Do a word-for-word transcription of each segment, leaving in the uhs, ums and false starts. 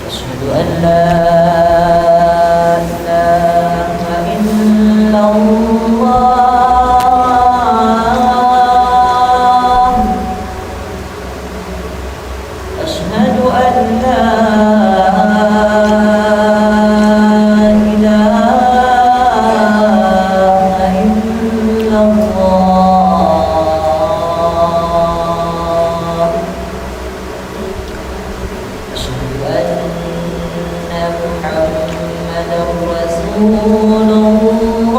أشهد أن لا إله إلا الله. أشهد أن لا إله إلا الله. أشهد أن محمدا رسول الله.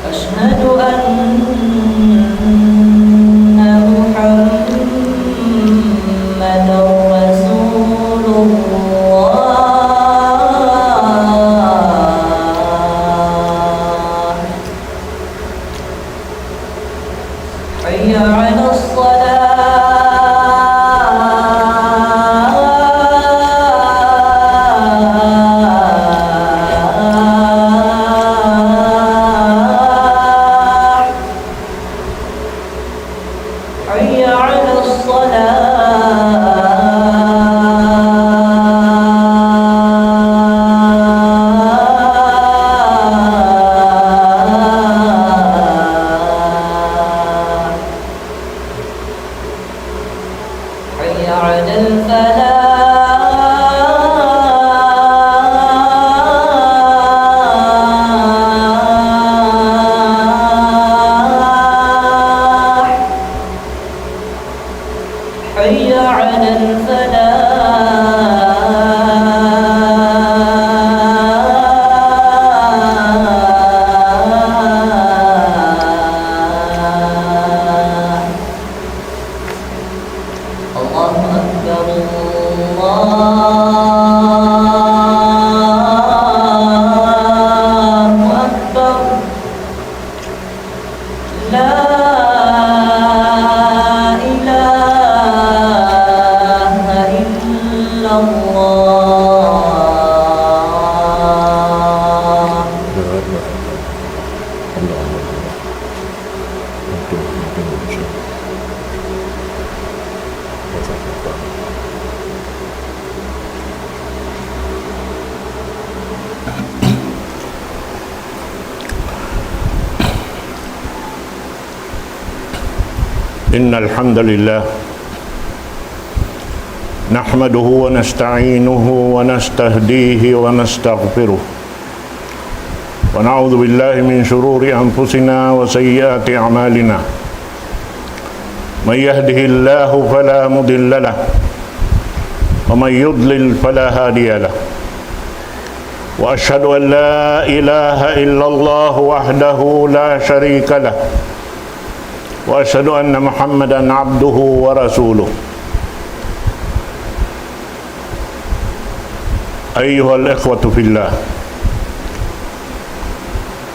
أشهد أن محمدا رسول الله. حي على الصلاة. حي على الصلاة. حي على الفلاح. حي على الفلاح. الله أكبر، الله أكبر. لا إله إلا الله. إن الحمد لله نحمده ونستعينه ونستهديه ونستغفره، ونعوذ بالله من شرور أنفسنا وسيئات أعمالنا. من يهده الله فلا مضل له، ومن يضلل فلا هادي له. وأشهد أن لا إله إلا الله وحده لا شريك له، وأشهد أن محمدا عبده ورسوله. أيها الإخوة في الله،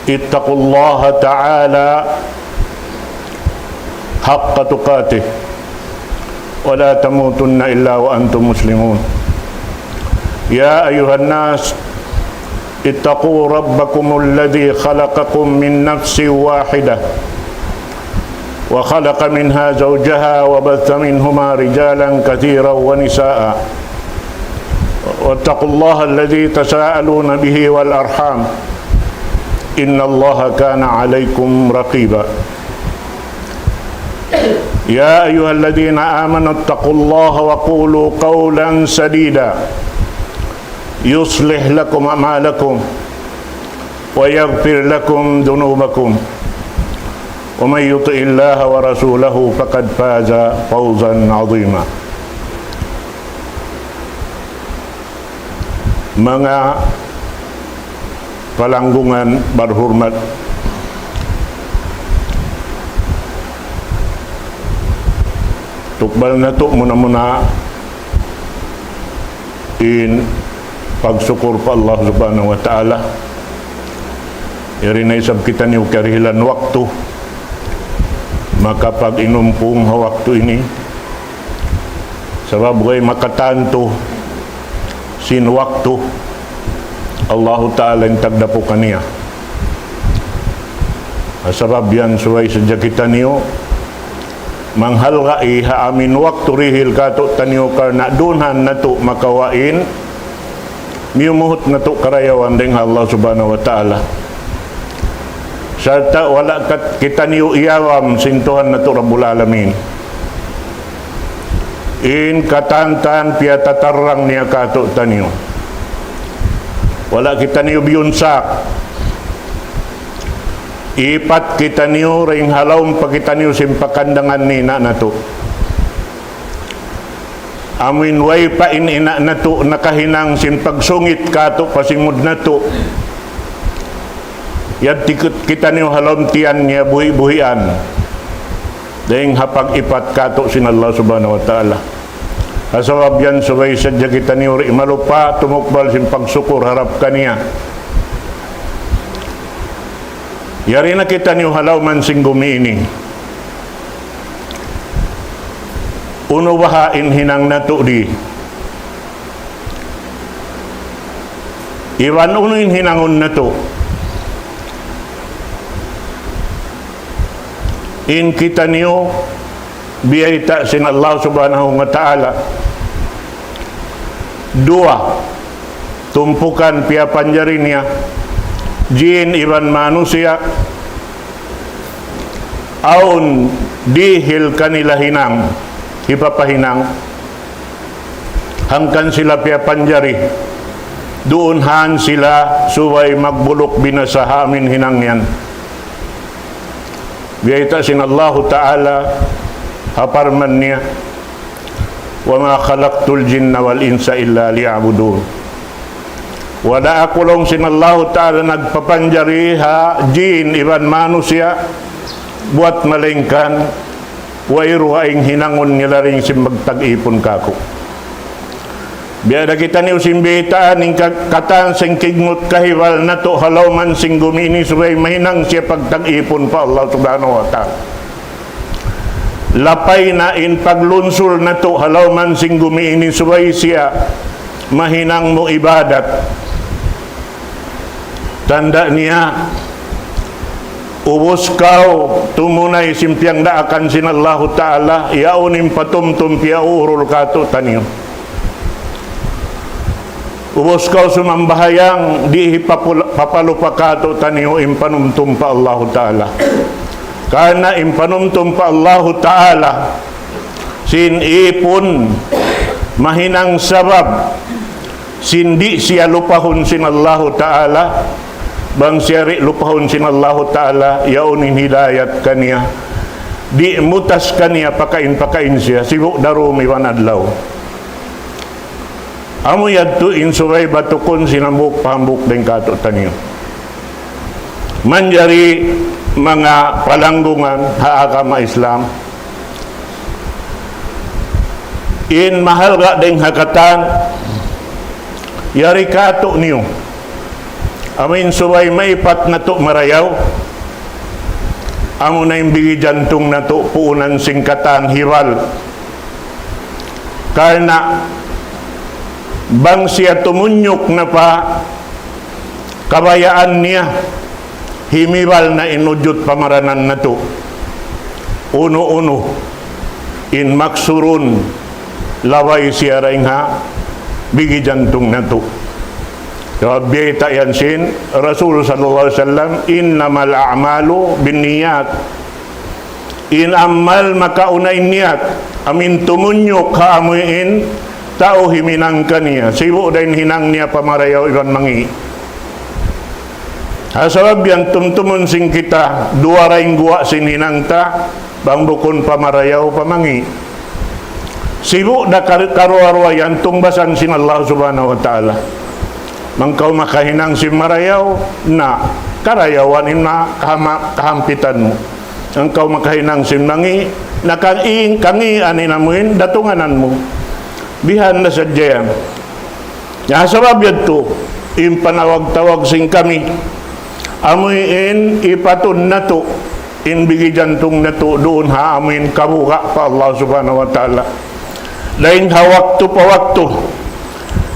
اتقوا الله تعالى حق تقاته ولا تموتن إلا وأنتم مسلمون. يا أيها الناس، اتقوا ربكم الذي خلقكم من نفس واحدة وخلق منها زوجها وبث منهما رجالا كثيرا ونساء، واتقوا الله الذي تساءلون به والأرحام، إن الله كان عليكم رقيبا. يا أيها الذين آمنوا اتقوا الله وقولوا قولا سديدا، يصلح لكم أعمالكم ويغفر لكم ذنوبكم، ومن يطع الله ورسوله فقد فاز فوزا عظيما. Manga palanggungan barhurmat, tukbal natu' muna-muna in pagsukur pa Allah Subhanahu wa Ta'ala. Yari na isab kitaniyu karihilan waktu makapag-inum kung ha waktu ini. Sabab way makatantu sin waktu, Allahu Ta'ala in tagdapu kaniya. Sabab yan subay sadja kitaniyu manghalgai' ha amin waktu dihil kātu'niyu karna' duun natu' makawa' in miyumuhut natu' karayawan dayn ha Allah Subhanahu wa Ta'ala. Sarta' wala' kat-, kitaniyu iyawam sin Tuhan natu' Rabbul Alamin. In katantan piyatatarrang niya kātu'niyu. Wala' kitaniyu biyunsak. Ipat kitaniyu dayn ha lawm pa kitaniyu sin pakandangan ni ina' natu'. Amuin way pa in ina' natu' nakahinang sin pagsungit kātu' pa simud natu'. Yadtu kit-, kitaniyu ha lawm tiyan niya buhi'-buhian. Dayn ha pag-ipat kātu' sin Allah Subhanahu wa Ta'ala. Ha sabab yan subay sadja kitaniyu di' malupa tumukbal sin pagsukur harap kaniya. Yari na kitaniyu ha lawm sin gumi ini. Unu baha' in hinang natu' di? Iban unu in hinangun natu'? In kitaniyu biyayta' sin Allah Subhanahu wa Ta'ala duwa tumpukan piyapanjari niya, jin iban manusiya', awn dihil kanila hinang, hipapahinang, hangkan sila piyapanjari, duun han sila subay magbuluk binasa ha amin hinang yan. Biyayta' sin Allahu Ta'ala ha parman niya, وما خلقت الجن والإنس إلا ليعبدون. Wala' aku laung sin Allahu Ta'ala nagpapanjari ha jin iban manusiya' buwat malaingkan wayruun hinangun nila dayn sin magtag-ipun kāku'. Biya' da kitaniyu sin biyaytaan in ka-, katan sin kignut kahibal natu' ha lawm sin gumi ini subay mahinang siya pagtag-ipun pa Allah Subhanahu wa Ta'ala. Lapay na in paglunsul natu' ha lawm sin gumi ini subay siya mahinang mu ibadat. Tanda' niya, ubus kaw tumunay sin piyangdaakan sin Allahu Ta'ala, yaun in patumtum piyauurul kātu'niyu. Ubus kaw sumambahayang, di' hipapul-, papalupa kātu'niyu in panumtum pa Allahu Ta'ala. Karna' in panumtum pa Allahu Ta'ala, sin ipun mahinang sabab sin di' siya lupahun sin Allahu Ta'ala, bang siya di' lupahun sin Allahu Ta'ala, yaun in hidayat kaniya. Di' mutas kaniya pakain-pakain siya, sibu' da dum iban adlaw. Amu yadtu in subay batukun sin hambuuk pa hambuuk dayn kātu'niyu. Manjari manga palanggungan ha agama Islam. In mahalga' dayn ha katan, yari kātu'niyu. Amu in subay maipat natu' marayaw. Amuna in bigi jantung natu' puunan sin katan hibal. Karna' bang siya tumunyuk na pa kabayaan niya, himibal na in ujud pamaranan natu'. Unu-unu in maksurun, labay siya dayn ha bigi jantung natu'. Sabab biyayta' yan sin Rasul sallallahu alayhi wasallam, إنما الأعمال بالنيات. In amal makauna in niyat, amu in tumunyuk ha amu in tau himinang kaniya, sibu' da in hinang niya pa marayaw iban mangi'. Ha sabab yan tumtumun sin kita, duwa da in guwa' sin hinang ta, bang bukun pa marayaw pa mangi'. Sibu' da kar-, karuwa-ruwa yan tungbasan sin Allah Subhanahu wa Ta'ala. Bang kaw makahinang sin marayaw, na karayawan in na kahama-, kahampitan mu. Bang kaw makahinang sin mangi', na kang-, kangian in amu in datunganan mu. Bihan na sadja yan. Ya, sabab yadtu, in panawag-tawag sin kami, amu in ipatun natu', in bigi jantung natu' duun ha amu in kabuga' pa Allah Subhanahu wa Ta'ala. Dayn ha waktu pa waktu,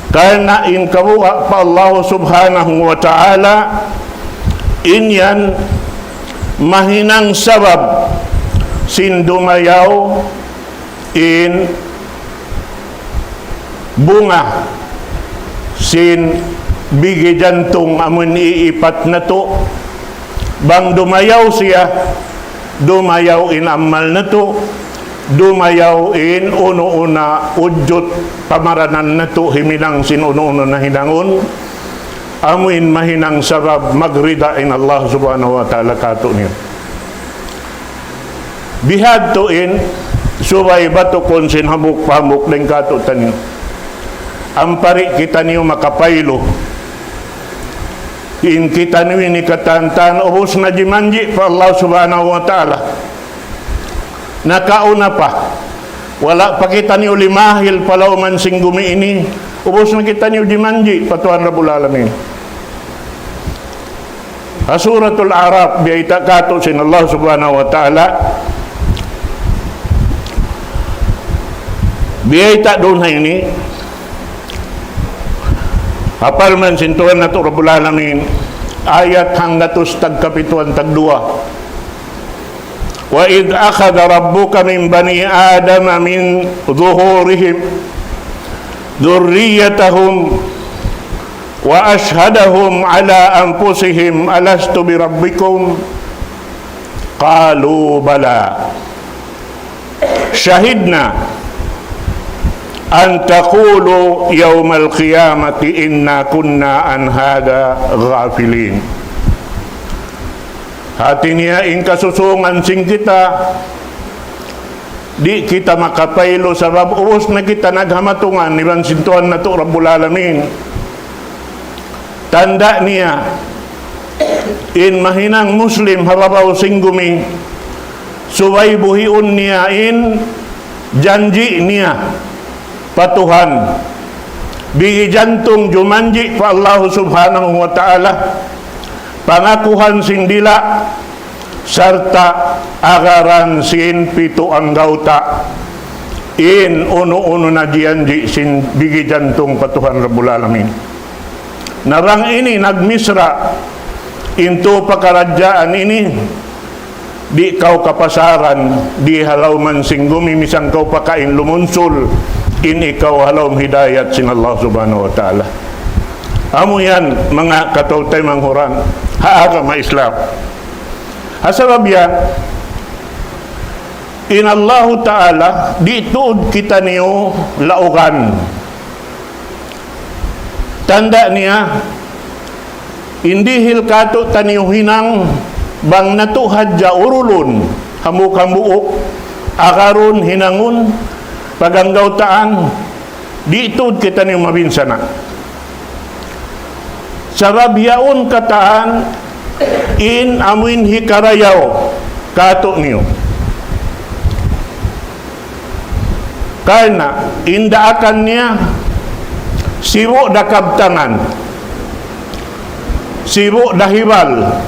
karna' in kabuga' pa Allah Subhanahu wa Ta'ala, in yan mahinang sabab sin dumayaw in bunga sin bigi jantung amun iipat natu'. Bang dumayaw siya, dumayaw in amal natu', dumayaw in unu-unu na ujud pamaranan natu' himinang sin unu-unu na hinangun, amuin mahinang sabab magrida in Allah Subhanahu wa Ta'ala katu'niyu. Bihadtu in subay batukun sin hambuuk-hambuuk dayn katu'taniyu. Ampa di' kitaniyu makapaylu. In kitaniyu ini katan-katan ubus na jimanji' pa Allah Subhanahu wa Ta'ala. Nakauna pa. Wala' pa kitaniyu limahil pa lawm sin gumi ini. Ubus na kitaniyu jimanji' pa Tuhan Rabbul Alamin. Ha Suratul A'raf, biyayta' katu' sin Allah Subhanahu wa Ta'ala. Biyayta' duun ha ini. Ha parman sin Tuhan natu' Rabbul Alamin, ayat hanggatus tagkapituan tagduwa. وإذ أخذ ربك من بني آدم من ظهورهم ذريتهم وأشهدهم على أنفسهم ألست بربكم قالوا بلى شهدنا أن تقولوا يوم القيامة إنا كنا عن هذا غافلين. Hati niya in kasusungan sin kita, di' kita makapaylu sabab ubus na kita naghamatungan iban sin Tuhan natu' Rabbul Alamin. Tanda' niya, in mahinang Muslim ha babaw sin gumi, subay buhiun niya in janji' niya pa Tuhan. Bigi jantung jumanji' pa Allah Subhanahu wa Ta'ala, pangakuhan sin dila', sarta' agaran sin pitu anggawta'. In unu-unu na jiyanji' sin bigi jantung pa Tuhan Rabbul Alamin. Na bang ini nagmisra' in tū pakaradjaan ini, di' kaw kapasaran di ha lawm sin gumi misan kaw pa kain lumunsul, in ikaw ha lawm hidayat sin Allah Subhanahu wa Ta'ala. Amu yan, manga kataw-taymanghuran ha agama Islam. Ha sabab yan, in Allahu Ta'ala, di' tuud kitaniyu laugan. Tanda' niya, in dihil katu'taniyu hinang, bang natu' hadja urulun, hambuuk-hambuuk, agarun, hinangun, paganggawtaan, di' tuud kitaniyu mabinsana'. Sabab yaun katan in amuin hikarayaw katu'niyu. Karna' in daakan niya sibu' da kabtangan, sibu' da hibal,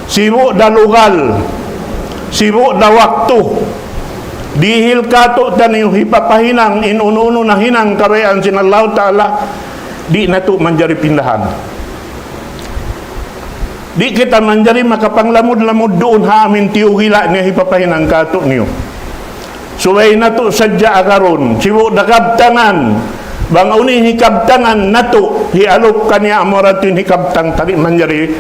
sibu' da lugal, sibu' da waktu. Dihil katu'taniyu hipapahinang in unu-unu na hinang kabayaan sin Allahu Ta'ala, di' natu' manjari pindahan. Di' kita manjari makapanglamud-lamud duun ha amuin tiyugila' niya hipapahinang katu'niyu. Subay natu' sadja agarun, sibu' da kabtangan. Bang unu in hikabtangan natu', hialup kaniya amura tuud in hikabtang, ta di' manjari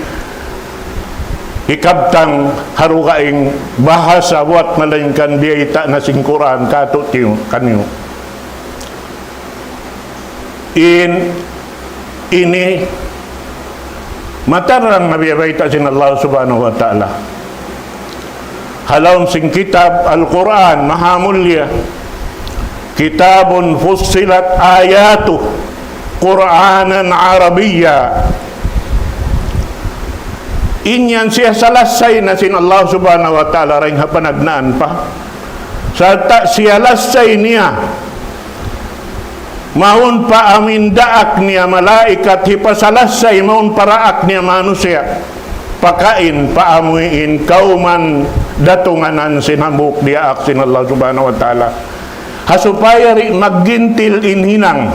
hikabtang ha dugaing bahasa buwat malaingkan biyayta' na sin Qur'an katu'niyu, kaniyu. In ini matarang na biyabayta' sin Allah Subhanahu wa Ta'ala. Ha lawm sin kitab Al-Qur'an, maha mulliya. كتاب فصلت آياته قرآنا عربيا. In yan siya salassay na sin Allah Subhanahu wa Ta'ala dayn ha panagnaan pa. Sarta' siya lassay niya mawn pa amuin daak niya malaikat, hipasalassay mawn pa daak niya manusiya'. Pakain pa amuin kawman datunganan sin hambuuk diyaak sin Allah Subhanahu wa Ta'ala. Ha supaya di' maggintil in hinang,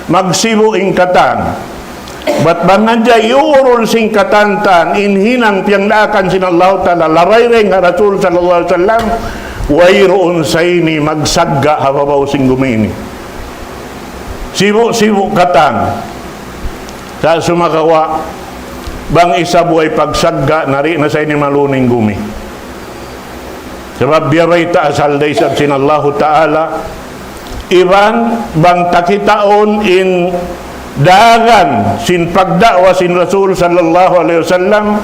magsibu' in katan. Bat bang hadja iyuurul sin katantan in hinang piyangdaakan sin Allahu Ta'ala, laray dayn ha Rasul sallallahu alayhi wasallam, wayruun sa ini magsagga' ha babaw sin gumi ini. Sibu'-sibu' katan. Sa' sumagawa', bang isab way pagsagga', na di' na sa ini malun in gumi. Sabab biya' bayta' asal da isab sin Allahu Ta'ala, iban bang ta kitaun in dagan sin pagda'wa sin Rasul sallallahu alayhi wasallam,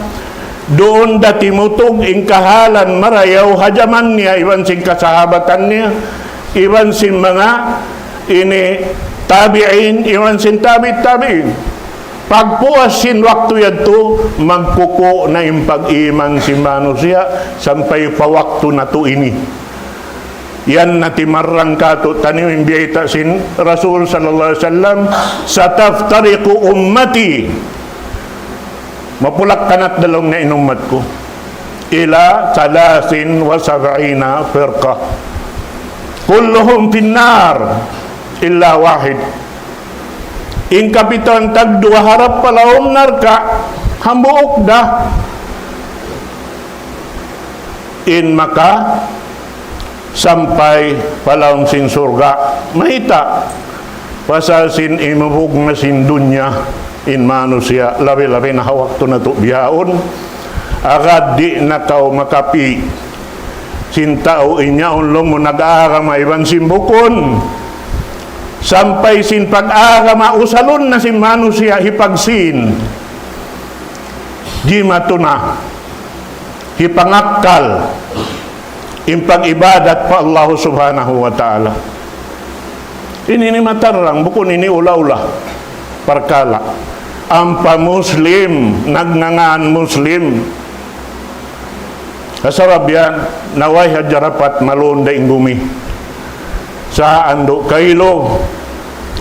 duun da timutug in kahalan marayaw ha jaman niya, iban sin kasahabatan niya, iban sin manga ini tabi'in, iban sin tabi' tabi'in. Pagpuas sin waktu yadtu, magkuku' na in pag-iman sin manusiya' sampay pa waktu natu' ini. Yan na timarrang kātu'niyu in biyayta' sin Rasul sallallahu alayhi wasallam, ستفترق أمتي. Mapulak-kanat da laung niya in ummat ku. إلى ثلاث وسبعين فرقة. كلهم في النار إلا واحد. In kapituan tagduwa harap pa lawm narka', hambuuk da in makasampay pa lawm sin surga'. Mayta'? Pasal sin imubug na sin dunya in manusiya', labi-labi na ha waktu natu' bihaun. Agad di' na kaw makapi' sin tau in yaun lumu' nag-aagama iban sin bukun. Sampay sin pag-agama usalun na sin manusiya' hipagsin. Jimatu na. Hipangakkal in pag-ibadat pa Allah Subhanahu wa Ta'ala. Ini ini matarrang, bukun ini ula-ula parkala'. Ampa Muslim, nagngangan Muslim. Sabab yan, na way hadja dapat malun da in gumi. Sa' andu' kailu,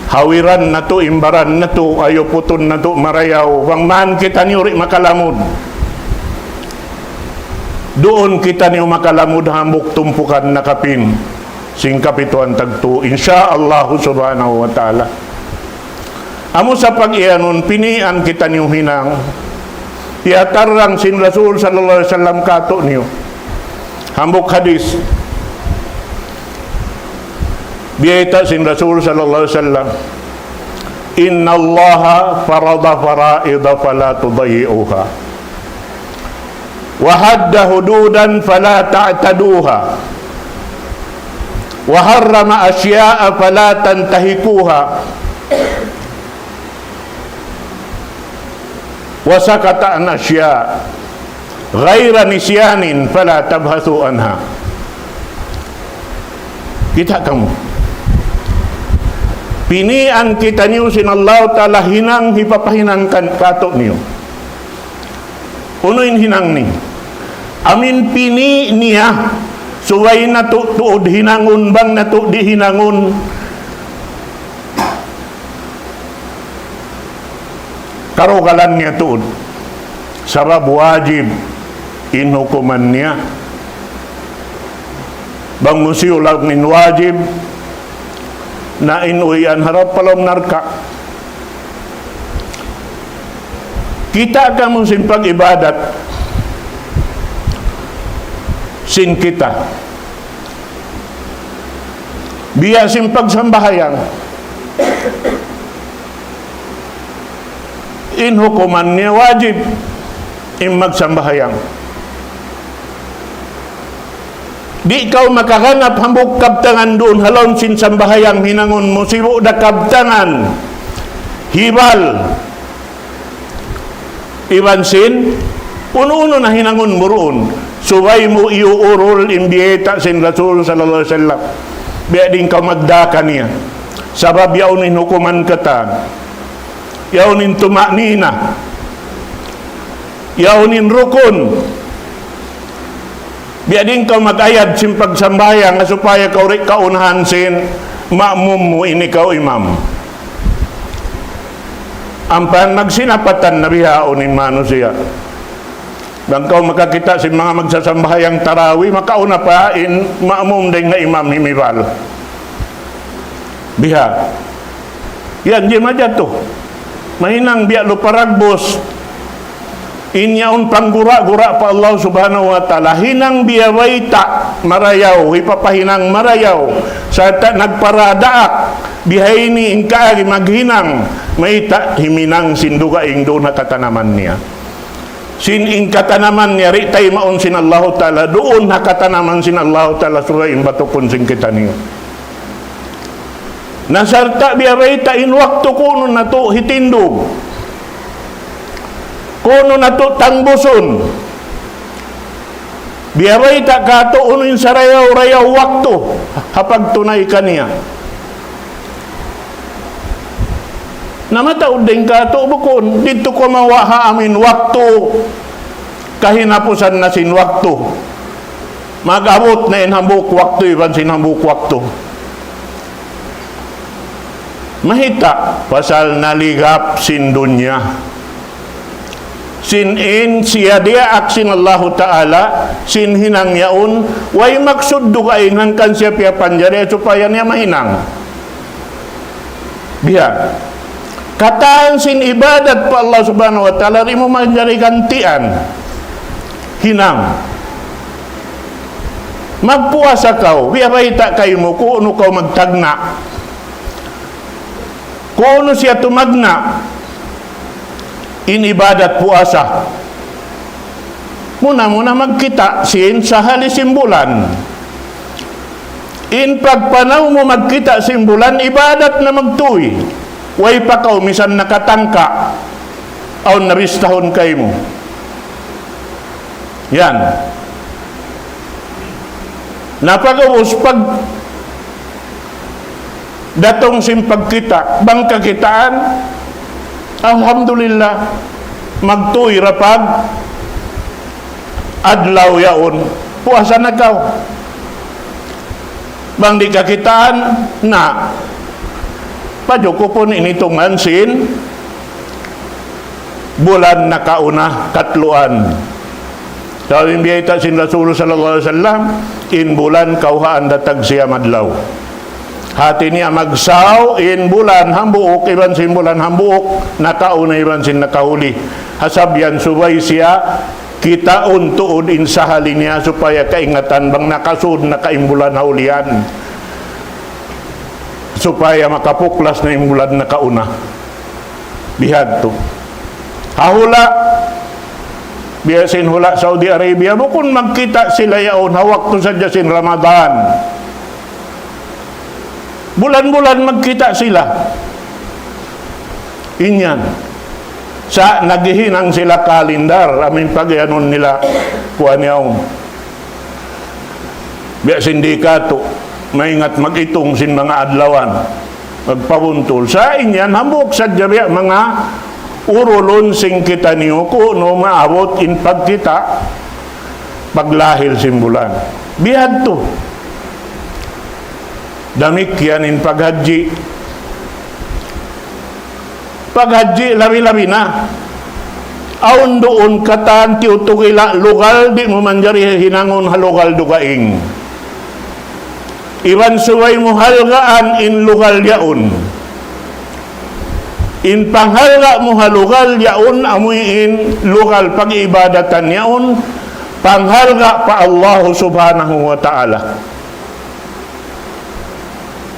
hawiran natu', imbaran natu', ayuputun natu', marayaw, bang man kitaniyu di' makalamud. Duun kitaniyu makalamud hambuuk tumpukan na kapin sin kapituan tagtu, insya Allah subhanahu wa ta'ala. Amu sa pag-iyanun, pinian kitaniyu hinang, piyatarrang sin Rasul sallallahu alayhi wasallam kātu'niyu. Hambuuk hadis. Biyayta' sin Rasul sallallahu alayhi wasallam, إن الله فرض فرائض فلا تضيعوها، وحد حدودا فلا تعتدوها، وحرم أشياء فلا تنتهكوها، وسكت عن أشياء غير نسيان فلا تبحثوا عنها. Kita' kamu. Pinian kitaniyu sin Allah Ta'ala hinang hipapahinang kātu'niyu. Unu in hinang ini? Amu in pini' niya, subay natu' tuud hinangun, bang natu' di' hinangun, karugalan niya tuud. Sabab wajib in hukuman niya. Bang mu siyu laung in wajib, na in uwian harap pa lawm narka'. Kita' kamu sin pag-ibadat sin kita. Biya' sin pagsambahayang. In hukuman niya wajib in magsambahayang. Di' kaw makaganap hambuuk kabtangan duun ha lawm sin sambahayang hinangun mu, sibu' da kabtangan, hibal, iban sin unu-unu na hinangun mu duun. Subay mu iyuurul in biyayta' sin Rasul sallallahu alayhi wasallam. Biya' diin kaw magdā kaniya. Sabab yaun in hukuman katan. Yaun in tuma'nina. Yaun in rukun. Biya' diin kaw mag-ayad sin pagsambahayang, supaya kaw di' kaunahan sin ma'mum mu, in ikaw imam. Ampa magsinapatan na bihaun in manusiya'. Bang kaw makakita' sin manga magsasambahayang tarawih, makauna pa in ma'mum dayn ha imam himibal. Biha'. Yan, di' majatu. Mahinang biya' lupa dagbus. In yaun panggura-gura pa Allah Subhanahu wa Ta'ala. Hinang biya' bayta' marayaw, hipapahinang marayaw. Sarta' nagparadaak, bihaini in kaagi maghinang, mayta' himinang sin dugaing duun ha katanaman niya. Sin in katanaman niya, di' taymaun sin Allahu Ta'ala, duun ha katanaman sin Allahu Ta'ala, subay in batukun sin kitaniyu. Na sarta' biya' bayta' in waktu kunu' natu' hitindug. Kunu' natu' tangbusun. Biya' bayta' katu' unu in sarayaw-rayaw waktu ha pagtunay kaniya. Na mataud dayn katu' bukun, didtu kumawa' ha amin waktu kahinapusan na sin waktu. Mag-abut na in hambuuk waktu iban sin hambuuk waktu. Mayta', pasal naligap sin dunya. Sin in siya diyaak sin Allahu Ta'ala, sin hinang yaun, way maksud dugaing hangkan siya piyapanjari supaya niya mahinang. Biya'. Katan sin ibadat pa Allah Subhanahu wa Ta'ala, di' mu manjari gantian. Hinang. Magpuasa kaw, biya' bayta' kaymu, kunu' kaw magtagna'. Kunu' siya tumagna'. In ibadat puasa. Muna-muna magkita' sin sahali sin bulan. In pagpanaw mu magkita' sin bulan, ibadat na magtuy. Way pa kaw misan nakatangka'. Awn na bistahun kaymu. Yan. Na pag'ubus pag datung sin pagkita', bang kakitaan, alhamdulillah, magtuy ra pag adlaw yaun, puasa na kaw. Bang di' kakitaan, na, pajukupun in itungan sin bulan nakauna, katluan. Sabab in biyayta' sin Rasul sallallahu alayhi wasallam, in bulan kawhaan da tag siyam adlaw. Hati niya magsaw in bulan hambuuk, iban sin bulan hambuuk, nakauna iban sin nakahuli. Ha sabab yan subay siya kitaun tuud in sahali niya supaya kaingatan bang nakasud na ka in bulan ha ulihan. Supaya makapuklas na in bulan nakauna. Bihadtu. Ha hula', biya' sin hula' Saudi Arabia, bukun magkita' sila yaun ha waktu sadja sin Ramadan. Bulan-bulan magkita' sila. In yan. Sa' naghihinang sila kalindar, amu in pag-iyanun nila, kuwan yaun. Biya' sin di' katu', maingat mag-itung sin manga adlawan. Magpabuntul. Sa' in yan, hambuuk sadja biya' manga urulun sin kitaniyu, kunu' maabut in pagkita', paglahil sin bulan. Bihadtu. Damikkiyan in paghajji. Paghajji labi-labi na. Awn duun katan tiyutugila' lugal, di' mu manjari hinangun ha lugal dugaing. Iban subay mu halgaan in lugal yaun. In panghalga' mu ha lugal yaun, amu in lugal pag-iibadatan yaun, panghalga' pa Allah Subhanahu wa Ta'ala.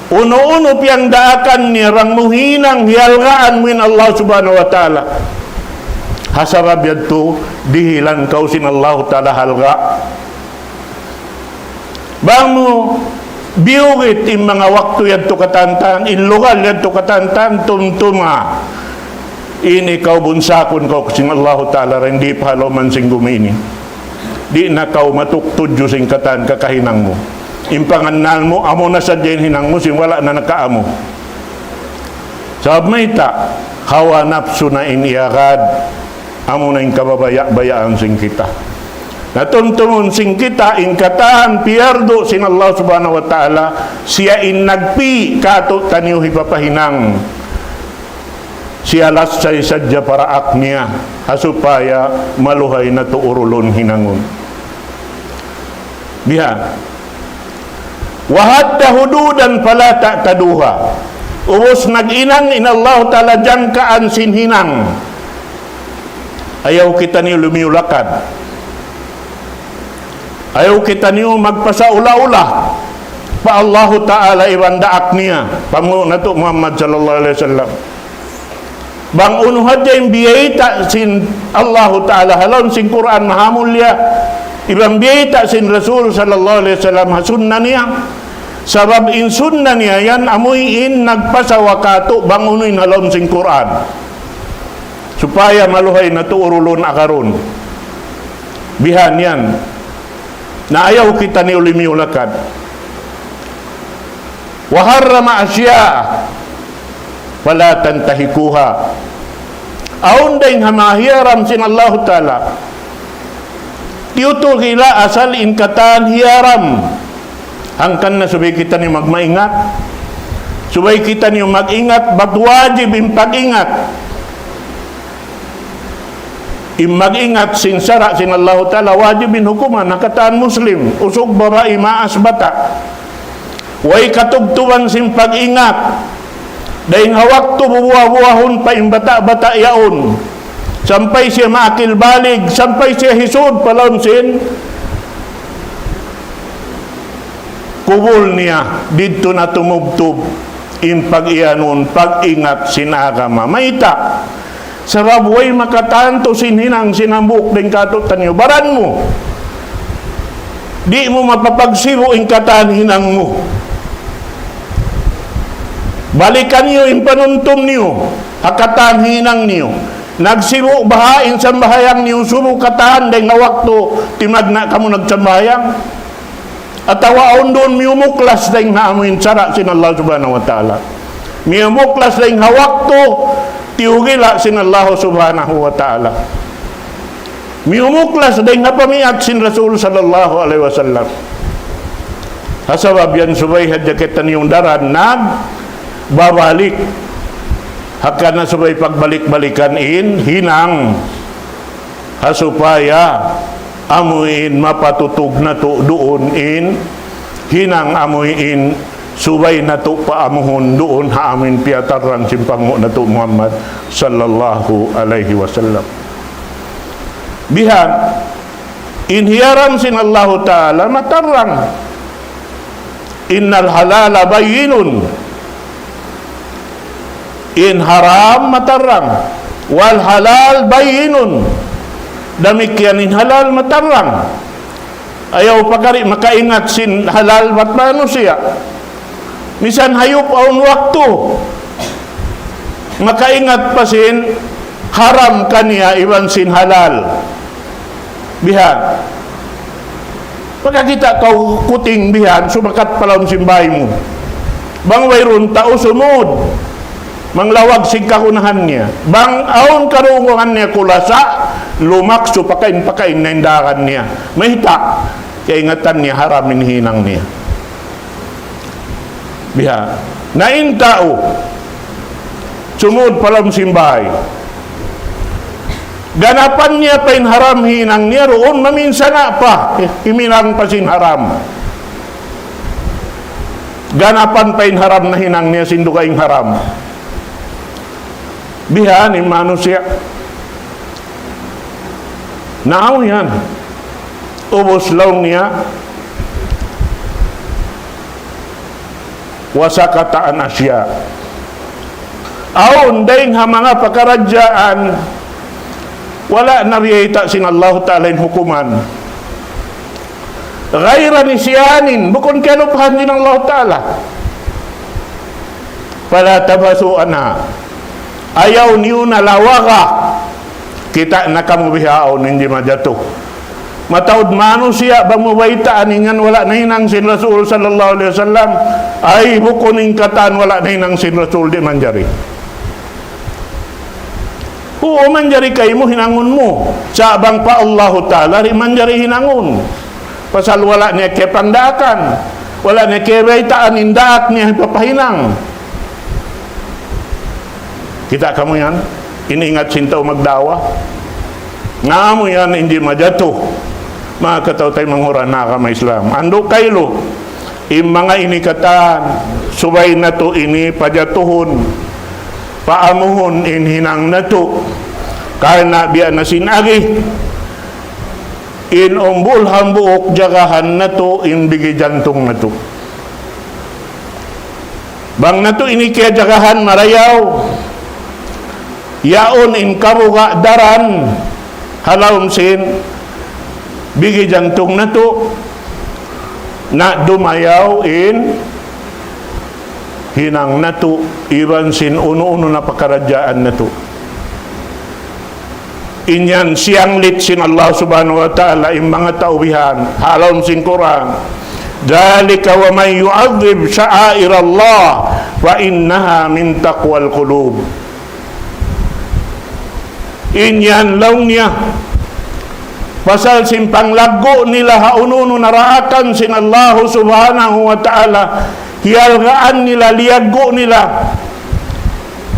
Unu-unu piyagdaakan niya bang mu hinang hihalgaan mu in Allah Subhanahu wa Ta'ala. Ha sabab yadtu, dihilan kaw sin Allah Ta'ala halga'. Bang mu biyugit in manga waktu yadtu katantan, in lugal yadtu katantan, tumtuma. Ini kaw bunsakun kaw sin Allah Ta'ala, di' pa ha lawm sin gumi ini. Di' na kaw matuk tudju sin katan kakahinang mu. In pangannal mu, amu na sadja in hinang mu, sin wala' na nakaamu. Sabab mayta', hawa napsu na in iyagad, amu na in kababaya'-bayaan sin kita. Na tumtumun sin kita, in katan piyardu sin Allah Subhanahu wa Ta'ala, siya in nagpi' katu'taniyu hipapahinang. Siya lassay sadja paraak niya, ha supaya maluhay natu' urulun hinangun. Bihan. وحد حدودا فلا تعتدوها. Ubus nag-inang in Allahu Ta'ala jangkaan sin hinang. Ayaw kitaniyu lumiyu-lakad. Ayaw kitaniyu magpasaula-ula pa Allahu Ta'ala iban daak niya, panghu' natu' Muhammad sallallahu alayhi wasallam. Bang unu hadja in biyayta' sin Allahu Ta'ala ha lawm sin Qur'an mahamulliya, iban biyayta' sin Rasul sallallahu alayhi wasallam ha sunna niya. Sabab in sunna niya yan amuin in nagpasawa katu' bang unu in ha lawm sin Qur'an. Supaya maluhay natu' urulun agarun. Bihan yan. Na ayaw kitaniyu lumiyu-lakad. وحرم أشياء فلا تنتهكوها. Awn dayng ha manga hiyaram sin Allahu Ta'ala. Tiyutugila asal in katan hiyaram. Hangkan na subay kitaniyu magmaingat. Subay kitaniyu mag-ingat, bat wajib in pag-ingat. In mag-ingat sin sara' sin Allahu Ta'ala, wajib in hukuman ha katan Muslim, usug babai, maas bata'. Way katubtuban sin pag-ingat. Dayng ha waktu bubuha-buhahun pa in bata'-bata' yaun. Sampay siya maakil balig, sampay siya hisud pa lawm sin kubul niya, didtu na tumubtub in pag-iyanun, pag-ingat sin agama. Mayta'? Sabab way makatantu sin hinang sin hambuuk dayng katu'taniyu. Baran mu. Di' mu mapapagsibu' in katan hinang mu. Balikan niyu in panumtum niyu ha katan hinang niyu. Nagsibu' baha' in sambahayang niyu subu katan dayng ha waktu timagna' kamu nagsambahayang? Atawa awn duun miyumuklas dayng ha amuin sara' sin Allah Subhanahu wa Ta'ala? Miyumuklas dayng ha waktu tiyugila' sin Allah Subhanahu wa Ta'ala. Miyumuklas dayng ha pamiyat sin Rasul sallallahu alayhi wasallam. Ha sabab yan subay hadja kitaniyu daran nagbabalik. Hangkan na subay pagbalik-balikan in hinang. Ha supaya amuin mapatutug natu' duun in hinang amuin subay natu' paamuhun duun ha amuin piyatarrang sin panghu' natu' Muhammad sallallahu alayhi wasallam. Bihan, in hiyaram sin Allahu Ta'ala matarrang. إن الحلال بين. In haram matarrang. والحلال بين. Damikkiyan in halal matarrang. Ayaw pa kari makaingat sin halal bat manusiya'. Misan hayup awn waktu makaingat pa sin haram kaniya iban sin halal. Bihan. Pagkakita' kaw kuting bihan, sumakat pa lawm sin bāy mu. Bang wayruun tau sumud, manglawag sin kagunahan niya. Bang awn karungugan niya kulasa, lumaksu pakain-pakain na in dagan niya. Mayta'? Kaingatan niya haram in hinang niya. Biha. Na in tau sumud pa lawm sin bāy, ganapan niya pa in haram hinang niya, duun maminsana' pa, himinang pa sin haram. Ganapan pa in haram nahinang niya sin dugaing haram. Biha in manusiya'. Na awn yan. Ubus laung niya, وسكت عن أشياء. Awn dayng ha manga pakaradjaan, wala' na biyayta' sin Allahu Ta'ala in hukuman. غير نسيان, bukun kiyalupahan sin Allahu Ta'ala. فلا تبحثوا عنها. Ayaw niyu na lawaga. Kita' na kamu bihaun in di' majatu. Mataud manusiya' bang mu baytaan in yan wala' nahinang sin Rasul sallallahu alayhi wasallam. Ay, bukun in katan wala' nahinang sin Rasul, di' manjari. Uu, manjari kaymu hinangun mu. Sa' bang pa Allahu Ta'ala, di' manjari hinangun. Pasal wala' niya kiyapangdaakan. Wala' niya kiyabaytaan in daak niya hipapahinang. Kita' kamu yan? Ini ingat sin tau magda'wa. Nga amu yan, di' majatu. Manga kataw-taymanghuran ha agama Islam. Andu' kailu. In manga ini katan, subay natu' ini pajatuhun, paamuhun in hinang natu'. Karna' biya' na sin agi, in umbul hambuuk jagahan natu', in bigi jantung natu'. Bang natu' ini kiyajagahan marayaw, yaun in kabuga' daran ha lawm sin bigi jantung natu', na dumayaw in hinang natu', iban sin unu-unu na pakaradjaan natu'. In yan siyanglit sin Allah Subhanahu wa Ta'ala in manga tau bihan, ha lawm sin Qur'an. ذلك ومن يعظم شعائر الله فإنها من تقوى القلوب. In yan laung niya, pasal sin panglaggu' nila ha unu-unu naraakan sin Allah Subhanahu wa Ta'ala, hiyalgaan nila, liyaggu' nila.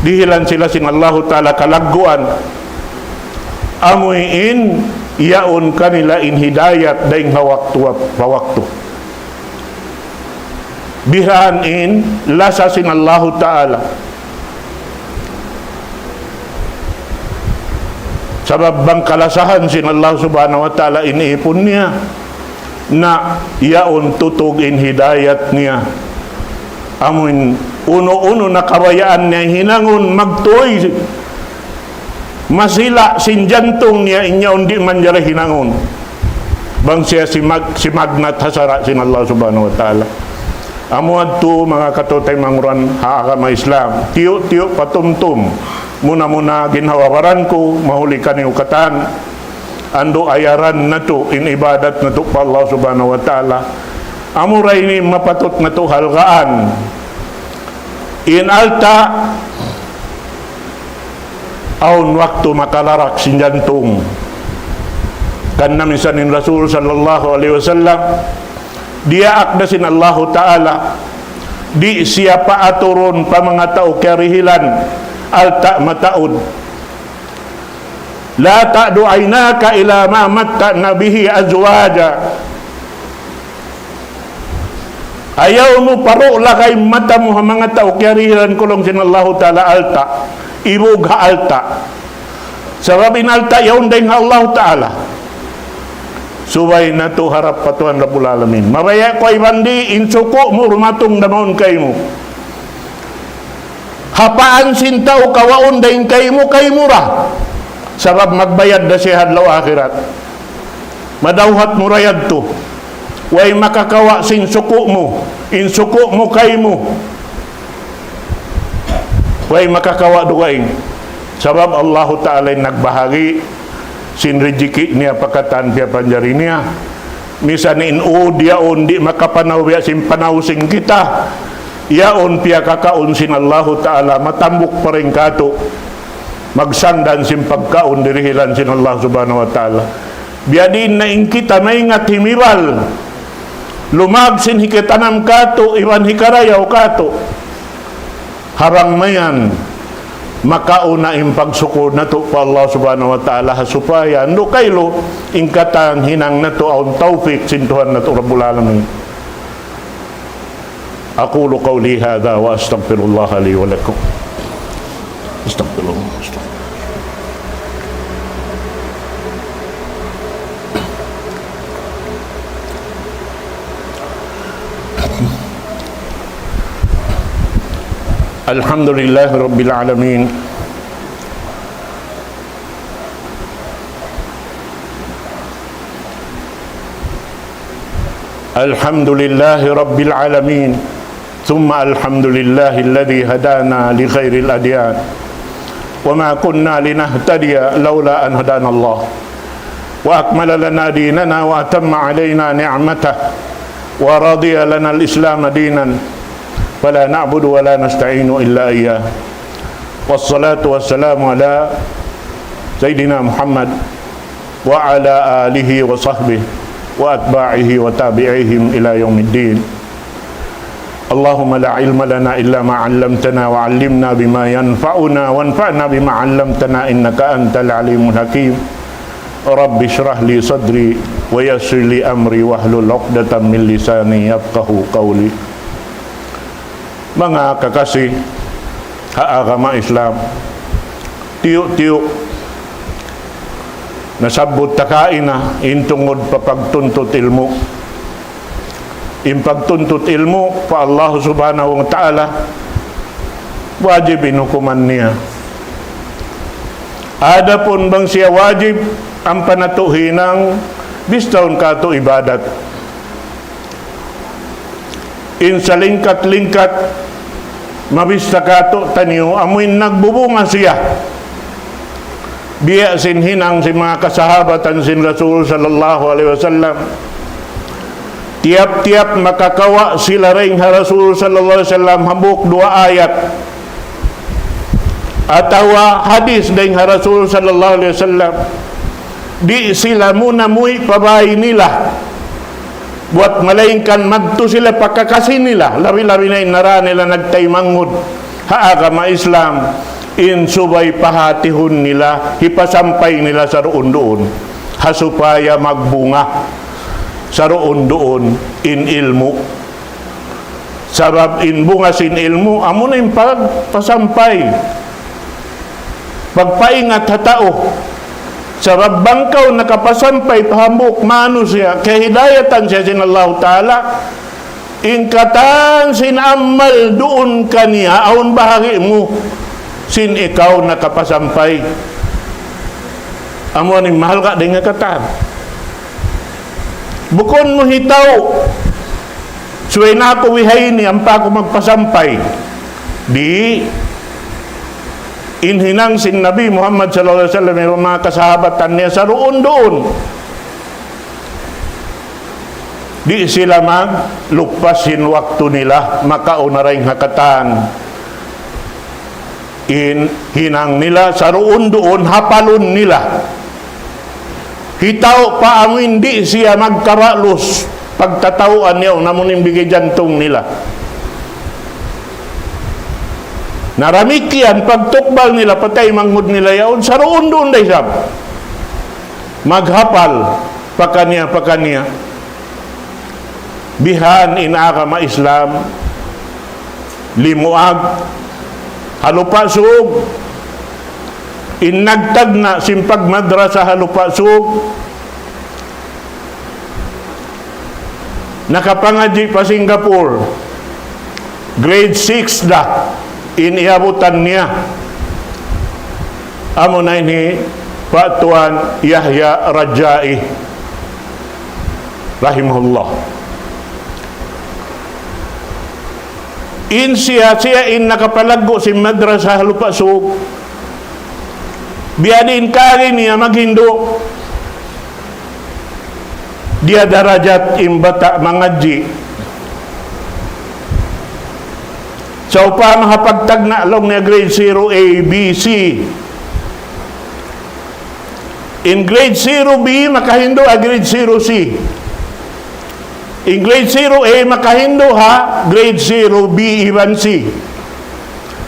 Dihilan sila sin Allahu Ta'ala kalagguan. Amu in yaun kanila in hidayat dayn ha waktu pa waktu. Bihan in lasa sin Allahu Ta'ala. Sabab bang kalasahan sin Allah Subhanahu wa Ta'ala in ipun niya, na yaun tutug in hidayat niya. Amuin unu-unu na kabayaan niya hinangun magtuy, masila' sin jantung niya, in yaun di' manjari hinangun. Bang siya simag-, simagnat ha sara' sin Allah Subhanahu wa Ta'ala. Amu yadtu manga kataymanghuran ha agama Islam. Tiyu'-tiyu' patumtum. Muna-muna ginhawa-baran ku, mahuli kaniyu katan. Andu' ayaran natu' in ibadat natu' pa Allah Subhanahu wa Ta'ala. Amura ini mapatut natu' halgaan. In alta', awn waktu makalarak sin jantung. Karna' minsan in Rasul sallallahu alayhi wasallam, diyaak da sin Allahu Ta'ala, di' siya paaturun pa manga tau kiyarihilan, alta' mataud. لا تعد عيناك إلى ما متعنا به أزواجا. Ayaw mu paru' lagay mata mu ha manga tau kiyarihilan ku laung sin Allahu Ta'ala alta', ibug ha alta'. Sabab in alta' yaun dayn ha Allahu Ta'ala. Subay natu' harap pa Tuhan Rabbul Alamin. Mabaya' ku iban di', in suku' mu dumatung da mawn kaymu. Hapaan sin tau kawaun dayn kaymu, kaymu ra. Sabab magbayad da siya ha adlaw akhirat. Madawhat mu ra yadtu. Way makakawa' sin suku' mu, in suku' mu kaymu. Way makakawa' dugaing. Sabab Allahu Ta'ala in nagbahagi' sin rijiki' niya pa katan piyapanjari niya. Misan in ud yaun di' makapanaw biya' sin panaw sin kita, yaun piyakakaun sin Allahu Ta'ala, matambuk pa dayn kātu'. Magsangdan sin pagkaun dirihilan sin Allah Subhanahu wa Ta'ala. Biya' diin na in kita maingat himibal, lumag sin hikitanam kātu', iban hikarayaw kātu'. Ha bang mayan, makauna in pagsukur natu' pa Allah Subhanahu wa Ta'ala ha supaya andu' kailu in katan hinang natu' awn tawfik sin Tuhan natu' Rabbul Alamin. أقول قولي هذا وأستغفر الله لي ولكم. أستغفر الله. أستغفر الله. الحمد لله رب العالمين. الحمد لله رب العالمين، ثم الحمد لله الذي هدانا لخير الأديان، وما كنا لنهتدي لولا أن هدانا الله، وأكمل لنا ديننا وأتم علينا نعمته، ورضي لنا الإسلام دينا، فلا نعبد ولا نستعين إلا إياه. والصلاة والسلام على سيدنا محمد وعلى آله وصحبه وأتباعه وتابعيهم إلى يوم الدين. اللهم لا علم لنا إلا ما علمتنا، وعلمنا بما ينفعنا، وانفعنا بما علمتنا، إنك أنت العليم الحكيم. رب اشرح لي صدري ويسر لي أمري واحلل عقدة من لساني يفقهوا قولي. Manga kakasi ha agama Islam, tiyu'-tiyu' nasabbut ta kaina in tungud pa pagtuntut ilmu'. In pagtuntut ilmu' pa Allah Subhanahu wa Ta'ala, wajib in hukuman niya. Adapun bang siya wajib, ampa natu' hinang, bistahun katu' ibadat. In salingkat-lingkat, mabista katu' taniyu, amuin nagbubunga siya. Biya' sin hinang sin manga kasahabatan sin Rasul sallallahu alayhi wasallam. Tiyap-tiyap makakawa' sila dayn ha Rasul sallallahu alayhi wasallam hambuuk duwa ayat atawa hadis dayn ha Rasul sallallahu alayhi wasallam, di' sila muna muwi' pa bāy nila. Buwat malaingkan madtu sila pa kakasi nila, labi-labi na in nara nila nagtaymanghud ha agama Islam, in subay pahatihun nila, hipasampay nila saruun-duun, ha supaya magbunga saruun-duun in ilmu'. Sabab in bunga sin ilmu', amuna in pagpasampay, pagpaingat ha tau. Sabab bang kaw nakapasampay pa hambuuk manusiya', kahidayatan siya sin Allahu Ta'ala, in katan sin amal duun kaniya, awn bahagi' mu sin ikaw nakapasampay. Amu ini mahalga' dayn ha katan. Bukun mu hitaw, subay na aku bihaini, ampa aku magpasampay. Di', in hinang sin Nabi Muhammad sallallahu alayhi wasallam, in manga kasahabatan niya saruun-duun. Di' sila maglupas sin waktu nila, makauna dayn ha katan. In hinang nila, saruun-duun, hapalun nila. Hitaw pa amuin di' siya magkabalus, pagtatawuan niya, amuin bigi jantung nila. Na damikkiyan, pagtukbal nila, pataymanghud nila yaun, saruun-duun da isab. Maghapal, pakaniya, pakaniya. Bihan in agama Islam, limuag, ha Lupa' Sug, in nagtagna' sin pagmadrasa ha Lupa' Sug, nakapangadji' pa Singapore, grade six da in iyabutan niya. Amuna ini hi Pak Tuan Yahya Rajai, rahimahullah. In siya, siya in nakapalaggu' sin madrasa ha Lupa' Sug. Biya' diin kari niya maghindu'. Diya darajat in bata' mangadji'. Sawpama ha pagtagna' laung niya grade zero A, B, C. In grade zero B, makahindu' ha grade zero C. In grade zero A, makahindu' ha grade zero B iban C.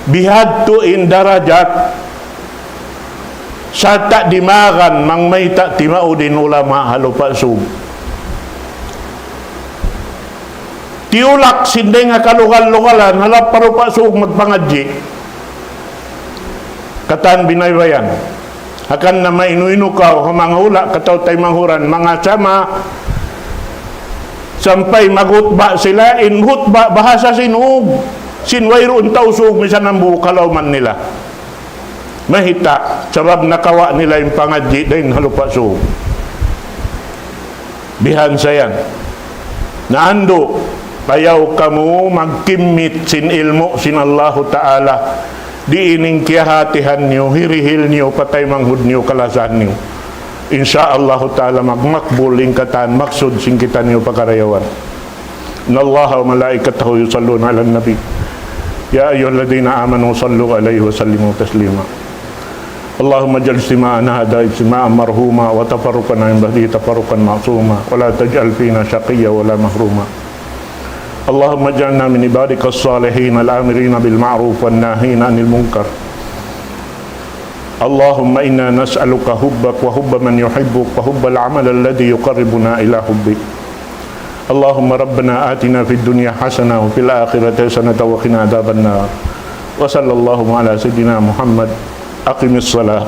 Bihadtu in darajat. Sarta' dimagan, mangmayta' timaud in ulama ha Lupa' Sug. Tiyulak sin dayn ha kalugal-lugalan, halap pa Lupa' Sug magpangadji'. Katan biya' yan. Hangkan na mainu-inu kaw, ha manga hula', kataw-taymanghuran, manga sama, sampay maghutba sila, in hutba bahasa sin Sug, sin wayruun tau Sug, misan hambuuk kalawman nila. Mayta', sabab nakawa' nila in pangadji' dayn ha Lupa' Sug. Bihan sa yan. Na andu', ayaw kamu magkimmit sin ilmu' sin Allahu Ta'ala. Di' ini in kiyahatihan niyu, hirihil niyu, pataymanghud niyu, kalasahan niyu. In sha Allahu Ta'ala magmakbul in katan maksud sin kitaniyu pakarayawan. إن الله وملائكته يصلون على النبي يا أيها الذين آمنوا صلوا عليه وسلموا تسليما. اللهم اجعل اجتماعنا هذا اجتماعا مرحوما وتفرقنا من بعده تفرقا معصوما ولا تجعل فينا شقيا ولا محروما. اللهم اجعلنا من عبادك الصالحين الآمرين بالمعروف والناهين عن المنكر اللهم إنا نسألك حبك وحب من يحبك وحب العمل الذي يقربنا إلى حبك. اللهم ربنا آتنا في الدنيا حسنة وفي الآخرة حسنة وقنا عذاب النار. وصلى الله على سيدنا محمد. أقم الصلاة.